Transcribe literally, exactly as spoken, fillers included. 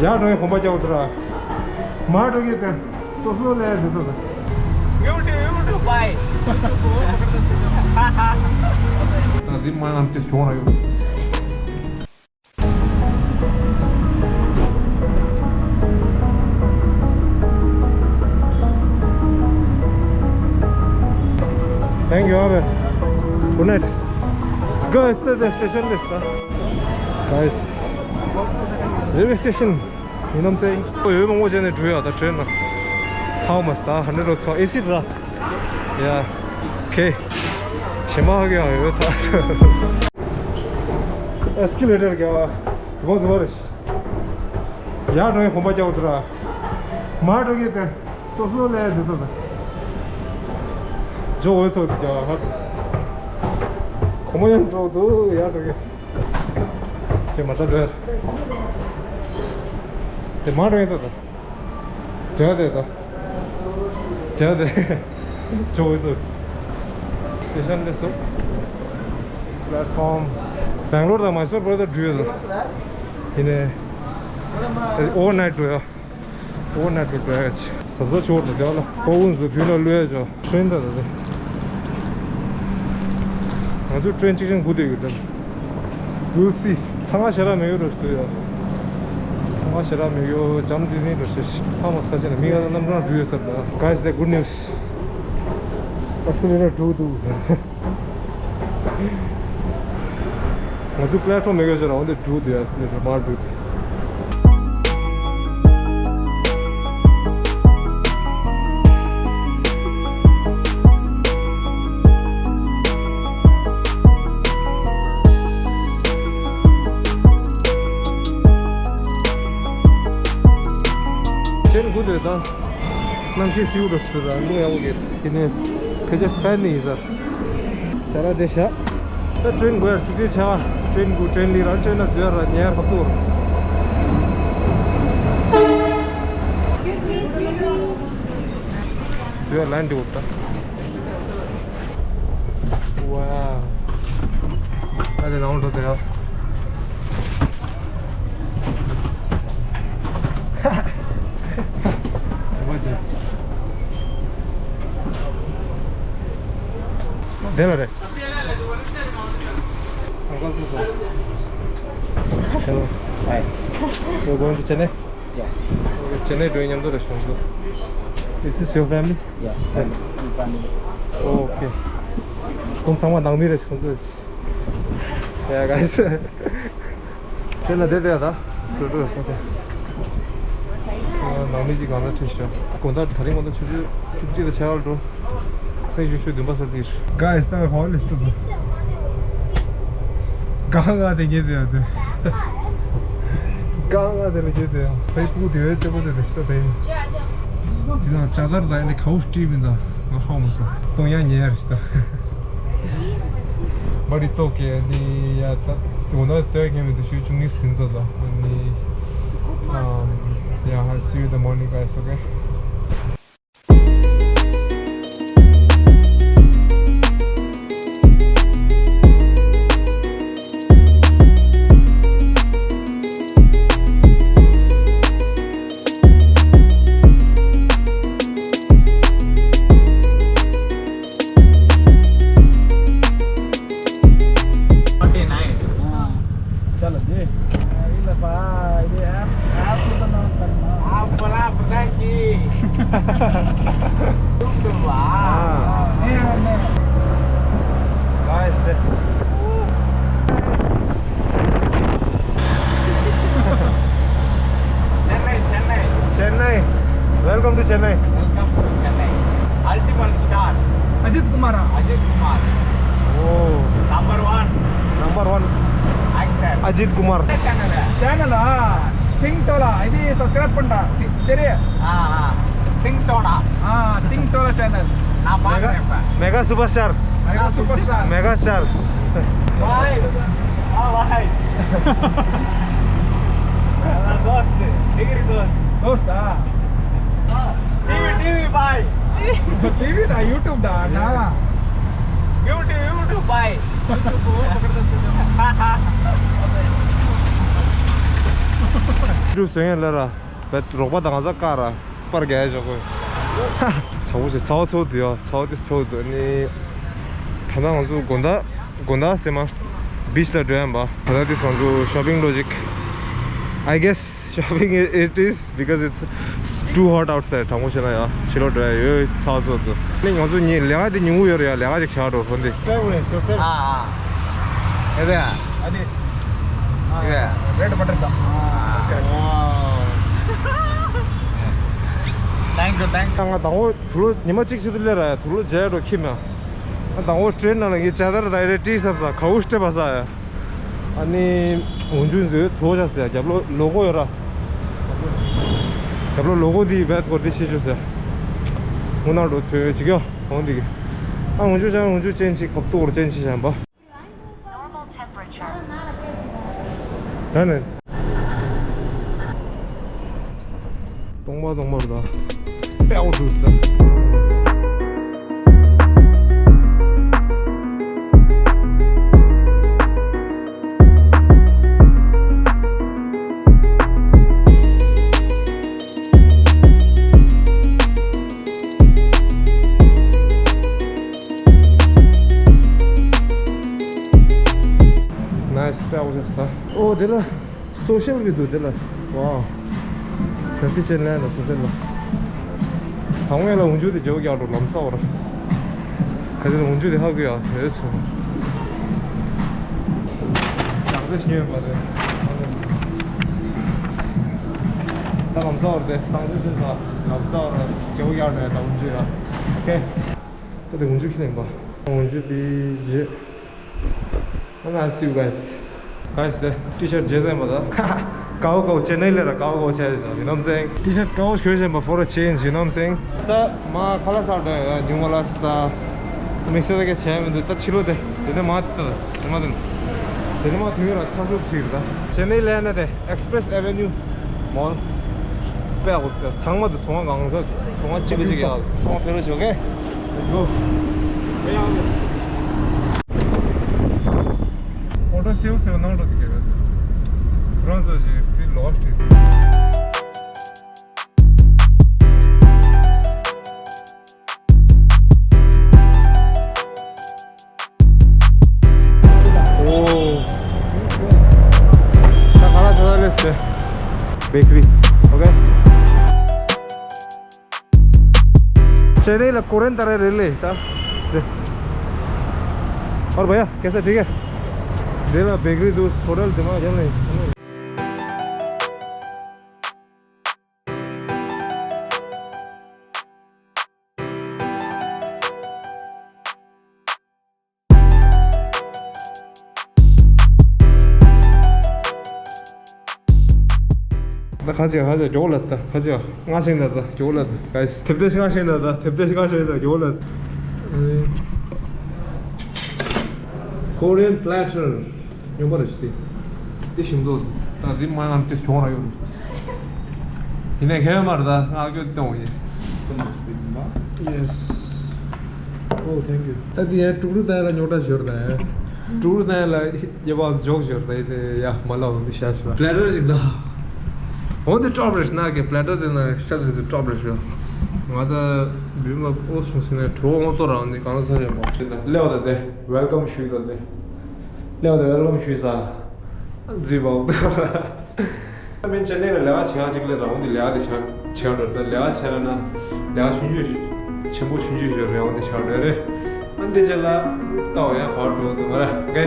ཡར་འགྲོ་ཡི་གོམ་པ་རྒྱག་འདུག་ར། མར་འགྲོ་གི་དེ་སོ་སོ་ལས་དེ་དོ། YouTube, YouTube, bye. ད་འདི་མ་ང་དེ་གྱོང་ར་ཡོད། Thank you, Abe. Good night. Guys, the, the station list, huh? Guys, railway station. You know what I'm saying? Oh, you know what I'm saying? How much? Hundred or so. Is it? Yeah. Okay. ཞེ་མ་ཧ་གི་ཡང་ཡོད་ཚ། Escalator རྒྱག་པ་ཟི་མ་ཟི་མ་རེད། ཡར་འགྲོ་ཡི་གོམ་པ་རྒྱག་འདུག་ར། མར་འགྲོ་གི་དེ་སོ་སོ་ལས་དེ་དོ། ཇོ་འོད་ཚོགས་དེ་རྒྱག་པ། གོམ་པ་ཡང་འགྲོ་འདུག་ཡར་འགྲོ་གི། དེ་མ་ལྟ་འགྲོ་ཡ། དེ་མར་འགྲོ་ཡི་དོ། དེ་དེ་དེ། དེ་དེ། ཇོ་འོད་ཚོགས། སི་ཊེ་ཤན་ལས་སོ། པི་ལེཊ་ཕོམ། སྦེང་ལོར་དང་མའི་སོར་བར་དུ་འགྲོ་ཡོད་དོ། ཡིན་ནའི། ཨོ་ཝར་ནའིཊ་འགྲོ་ཡ། ཨོ་ཝར་ནའིཊ་འགྲོ་ཡ། གཟབ་གཟབ་ཆོག་འགྲོ་རྒྱག་ལ། ཕོ་ཀུན་ཟུ་དུས་ན་ལོས་ཡ་ཇོ། ཊེན་ད་ད་དེ། ང་ཚོ་ཊེན་གཅིག་ཤང་སྒུག་བསྡད་ཡོད་དམ། We'll see. ཚང་མ་ཞེ་དྲག་མེད་ཡོད་རེད་ཟེར་ཡ། ཚང་མ་ཞེ་དྲག་མེད་ཡོད། འཇམ་དེ་ནི་རེད་ཤག་ཧ་མ་ས་ཆེ་ན་མི་ང་ཚོ་རྣམ་གྲངས་འགྲུལ་ཡོད་ཟེར་ད། Guys, the good news. Escalator འགྲོ་འདུག་ང་ཚོ་པི་ལེཊ་ཕོམ་མེད་ཡོད་ཟེར་ར་འོན་ཏེ་འགྲོ་འདུག་ཨེ་སི་ཀེ་ལེ་ཊར་མར་འགྲོ་འདུག་ཅན་གུ་དེ་དང་། གནམ་གཤིས་བསིལ་པོ་འདུག་ཟེར་ར་གླུ་ཡག་པོ་གྱེར། དེ་ནས་ཕལ་ཆེར་ཧྥེན་ནི་ཡིན་ས། ཅ་ལག་དེ་བཞག་ད་ཊེན་འགོ་ཡར་གཅིག་དུས་ཆ་ཊེན་འགོ་ཊེན་ལི་རང་ཊེན་ན་འཛུལ་ཡར་ཉལ་ཡར་ཧབ་ཏུ། འཛུལ་ཡར་ལན་འདི་འོབ་ད། ཝའོ། ད་དེ་ནང་འགྲོ་དེ་ཡ། དེ་ལ་རེད། Hello. Hi. You're going to Chennai? Yeah. Okay, Chennai འགྲོ་མཉམ་དུ་རེད་བྱུང་འདུག Is this your family? Yeah, I'm family. Oh, okay. ཁོང་ཚང་མ་ནང་མི་རེད་བྱུང་འདུག Yeah, guys. ཁྱོད་ལ་བསྡད་བསྡད་ད། འགྲོ་འགྲོ་ད། ནང་མི་གཅིག་གང་ལ་ཁྲིད་ཤོག་དགོང་དག་དེ་རིང་དགོང་དག་ཆུ་ཚོད་བཅུ་གཅིག་དང་ཕྱེད་ཀ་ལ་འགྲོ། སེང་ཞུ་ཞུ་བདུན་པ་ས་དེར། Guys, ད་ཧོ་ལེ་སྟོ། གང་ང་དེ་ཉེ་དེ་ཡ་དེ། གང་ང་དེ་ལ་ཉེ་དེ་ཡ། ཕའི་ཕུ་དེ་བས་ཙེ་པོ་ཙེ་དེ་ཤི་ད་དེ། དེ་ན་ཇ་དར་ད་ཡ་ནི་ཁའུ་སྤྲིས་མི་ད་ང་ཧོ་མ་ས་གཏོང་ཡ་ཉེ་ཡ་རེ་ཤི་ད། But it's okay. ནི་ཡ་ད་དོ་ན་ལྟོས་མཁན་མི་འདུག་ཤུ་ཆུང་ངི་སིན་ཙོ་ད་ནི། Um, yeah, I'll see you in the morning, guys, okay? Forty nine. चलो जी। ये लो भाई, ये app, app को तो लॉन्च करना। आप बोला, पता है कि तुम तो वाह। हाँ। नहीं, नहीं। Guys, Chennai, Chennai. Chennai. Welcome to Chennai. Welcome to Chennai. Ultimate star. Ajit Kumar. Ajit Kumar. Oh. Number one. Number one. Actor. Ajit Kumar. Channel. Channel, ah. Singh Tola. இது subscribe பண்றா. சரி. Ah, ah. Singh Tola. Ah, Singh Tola channel. நான் பார்க்கிறேன் இப்ப. Mega superstar. Mega superstar. Mega star. Bye. Ah, bye. दोस्त, जिगरी दोस्त. दोस्त, हाँ. हाँ. TV, TV, bye. टीवी ना, YouTube डा, ना. YouTube, YouTube, bye. YouTube, वो पकड़ दो, YouTube. ཀྲུ་སོང་ཡ་ལ་ར། བད་རོགས་པ་དང་ང་ཚ་ཀ་ར་པར་རྒྱག་ཡ་ཞོག་གོ། ཚ་བོ་ཞིག་ཚ་བ་ཚ་བོ་དུ་ཡ་ཚ་བོ་དེ་ཚ་བོ་དུ་ནི། ད་ལྟ་ང་ཚོ་དགོང་དག་དགོང་དག་སེ་མ་བིཆ་ལ་འགྲོ་ཡ་ཡིན་པ། ད་ལྟ་དེ་ང་ཚོ་shopping logic, I guess shopping it is because it's too hot outside. དྲང་པོ་བཤད་ན་ཡ་ཕྱི་ལོགས་འགྲོ་ཡ་ཡོད་ཚ་བ་ཚ་བོ་དུ། ནི་ང་ཚོ་ཉིན་ལས་ཀ་དེ་ཉིན་མོ་ཡོད་རེད་ཡ། ལས་ཀ་ཅིག་བྱ་འགྲོ་ཧོན་དེ། ཨ་ཨ། ཨེ་རེད་ཡ། ཨ་དེ། ཨེ་རེད་ཡ། རེད་མ་རེད་ད། Thank you, thank you. ང་དང་པོ་དུ་ལོ་ཉི་མ་གཅིག་ཕྱིན་དུ་སླེབས་ར་ཡ། དུ་ལོ་མཇལ་འགྲོ་ཁྱིམ་ཡ། ང་དང་པོ་ཊེན་ནང་ལ་ངའི་ཇ་དར་དང་རེ་ཊི་སབ་ས་གའུ་སྤྲད་པ་ས་ཡ། ཨ་ནི་འོན་ཆུ་འཛོལ་ཚོ་ཆ་ཟེར་ཡ། རྒྱབ་ལོ་ལོ་གོ་ཡོད་ར། རྒྱབ་ལོ་ལོ་གོ་འདི་བེད་སྐོར་འདི་ཤེས་ཆོ་ཟེར། ངོ་ནར་འགྲོ་ཐོས་ཅིག་ཡ་འོང་འདི་གི། ཨ་འོན་ཆུ་ཅན་འོན་ཆུ་ཅན་ཞིག་གབ་ཏོག་ཅན་ཞིག་བྱམས་པ། ད་ནི། སྟོང་པ་སྟོང་པར་ད། པེའོ་འགྲོ་ད། Nice, that was just that. Oh, དེ་ལ་སོ་ཤལ་གི་འདུག་དེ་ལ། Wow. ད་ལྟ་ཅན་ལན་ལ་སོ་ཤལ་ལ། ད་ངོས་ལ་འོན་ཆུ་དེ་འཇོག་རྒྱག་འགྲོ་ལམ་ས་བར། ཁ་ཅིག་ལ་འོན་ཆུ་དེ་ཧ་གི་ཡ་ཡོད་སོང་། ཡག་ཚད་ཉོས་པ་རེད། ད་ལམ་ས་བར་དེ་སང་ཆུ་དེ་ད་ལམ་ས་བར་འཇོག་རྒྱག་འགྲོ་ཡ་ད་འོན་ཆུ་ཡ། ཨོ་ཁེ། ད་དེ་འོན་ཆུ་ཁྱི་ལེན་པ། འོན་ཆུ་དེ་རྗེས། And I'll see you guys. Guys, the T-shirt jersey མ་ད། ཀའོ་ཀའོ་ཅེ་ནའི་ལ་ར་ཀའོ་ཀའོ་བྱས་ཡོད། You know what I'm saying? T-shirt ཀའོ་ཞོ་བཞིན་པ་for a change, you know what I'm saying? ད་མ་ཁ་ལག་ཟ་འགྲོ་ཡ་ཉུང་མ་ལ་ས། དམིགས་བསལ་གྱི་བྱས་མི་འདུག་ད་ཕྱི་ལོགས་དེ་དེ་ནས་མ་ད་དེ་མ་ད་དེ་ནས་མ་དུས་ར་ཚ་སུབ་ཕྱིར་ད། ཅེ་ནའི་ལ་ན་དེ་Express Avenue Mall. དཔེ་ཡག་པོ་ཚང་མ་དུ་ཚོང་ཁང་གང་ས་ཚོང་ཁང་གཅིག་པ་གཅིག་ཡག་ཚོང་ཁང་ཕེ་རུ་ཞོག་གེ། Let's go. ཨོ་ཏོ་སེའུ་སེའུ་ནང་འགྲོ་དུས་སྐད་རེད། ཁོ་རང་ཚོ་ཞིག་feel lost. Oh. ད་ག་ལ་ཚོད་ལས་སེ། Bakery. Okay. ཅེ་ནའི་ལ་ཀོ་རེན་ཏ་ར་རེད་ལེ་ད། རེད། और भैया, कैसा, ठीक है? དེ་ལ་bakery འདུག་ཧོ་ཊེལ་དེ་མ་ཡང་ལེ། ད་ཁ་ཅིག་ཁ་ཅིག་མགྱོགས་ལ་ད་ཁ་ཅིག་སྔ་ཞིང་ད་ད་མགྱོགས་ལ་ད་guys། དེབ་དེ་སྔ་ཞིང་ད་ད་དེབ་དེ་སྔ་ཞིང་ད་མགྱོགས་ལ། Korean platter. ཉོ་པ་རེ་ཞིག་དེ་ཞིམ་ཏོག་ད་དེ་མ་ང་དེ་གྱོང་ར་ཡོད་རེད། ཡིན་ནའི་ཁེ་མ་རེད་ད་ང་སྐྱོ་གཏོང་ཡིན། Yes. Oh, thank you. ད་དེ་ཡང་ཀྲུག་ཀྲུག་ད་ཡ་ལ་ཉོ་གྲ་ཞོར་ད་ཡ་ཀྲུག་ཀྲུག་ད་ཡ་ལ་ཉེ་བ་འཇོག་ཞོར་ད་ཡ་དེ་ཡ་མ་ལ་འོང་དེ་ཤ་ཤ་platter་ཞིག་ད། འོང་དེ་top་རེད་ན་གི་platter་དེ་ན་ཤ་དེ་top་རེད་ཤོ། ང་ད་བུད་མ་ཨོ་སོང་སི་ནས་གྲོ་འོང་ཏོ་རང་ནི་གང་ས་ཡ་མ་ལེའོ་ད་དེ་welcome ཞུས་ད་དེ། ལེའོ་ད་welcome ཞུས་ས། འཛུལ་བ་འོ་ད། ད་མིན་ཅན་ནེ་ལ་ལས་ཀ་བྱེད་ཡག་ཅིག་སླེབས་ར་འོ་འདི་ལས་ཀ་དེ་བྱ་བྱེད་ཡག་འགྲོ་ད་ལས་ཀ་བྱེད་ར་ན་ལས་ཀ་ཆུང་ཆུང་ཞིག་ཆེན་པོ་ཆུང་ཆུང་ཞིག་རེད་འོ་འདི་བྱེད་ཡག་འགྲོ་རེད། ཨ་འདི་ཅན་ལ་ལྟ་བ་ཡང་ག་འགྲོ་འདུག་མ་རེད། ཨོ་ཀེ།